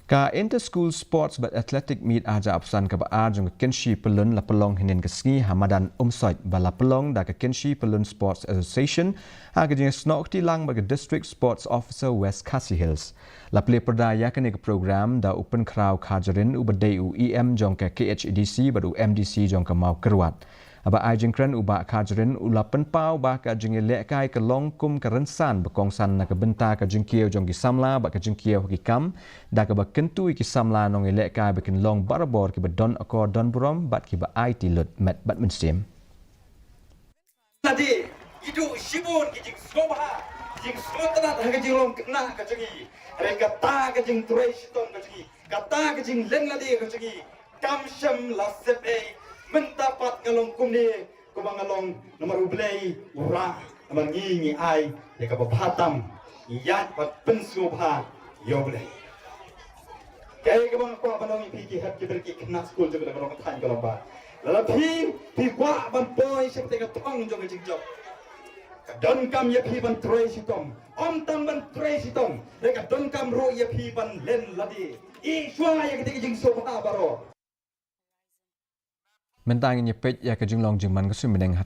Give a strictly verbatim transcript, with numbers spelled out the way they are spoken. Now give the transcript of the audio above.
Ka Inter School Sports bad Athletic Meet arhajar arphew san kaba ar jong ka Kynshi Pyllun la pynlong hynnin ka sngi ha madan Umsoit, ba la pynlong da ka Kynshi Pyllun Sports Association ha ka jingsnoh kti lang bad ka District Sports Officer, West Khasi Hills. La plie pyrda ïa kane ka program da u Pynkhraw Kharjahrin uba dei u E M jong ka K H A D C bad u M D C jong ka Mawkyrwat. Haba ai jingkren, u Bah Kharjahrin u la pynpaw ba ka jingïalehkai ka long kum ka rynsan ba kongsan na ka bynta ka jingkiew jong ki samla bad ka jingkiew ha ki kam, da kaba kyntu ïa ki samla nongïalehkai ba kin long barabor kiba don akor don burom bad kiba aiti lut met bad mynsiem. Lade, i duh shibun ki jingsngewbha, jingsngewtynnat ha ka jinglong khynnah ka jong ngi. Hynrei kata ka jingtrei shitom ka jong ngi, kata ka jinglen lade ka jong ngi, kam shym la sep ei. Mynta pat nga long kumne, kumba nga long namar U Blei u rah, namar ngi ngi ai ïa kaba bha tam, ngi ïaid bad pynsngewbha ïa U Blei. Kaei kaba nga kwah ban ong ïa phi ki hep ki briew ki khynnah skul jong ka dong ka thaiñ ka long ba, lada phi, phi kwah ban poi sha kata ka thong jong ka jingjop, ka donkam ïa phi ban trei shitom. Ym tang ban trei shitom, hynrei ka donkam ruh ïa phi ban len lade. Ïeh shuwa ïa kata ka jingsngewbha baroh. Mynta ngin ïa peit ïa ka jinglong jingman ka suiñ bneng ha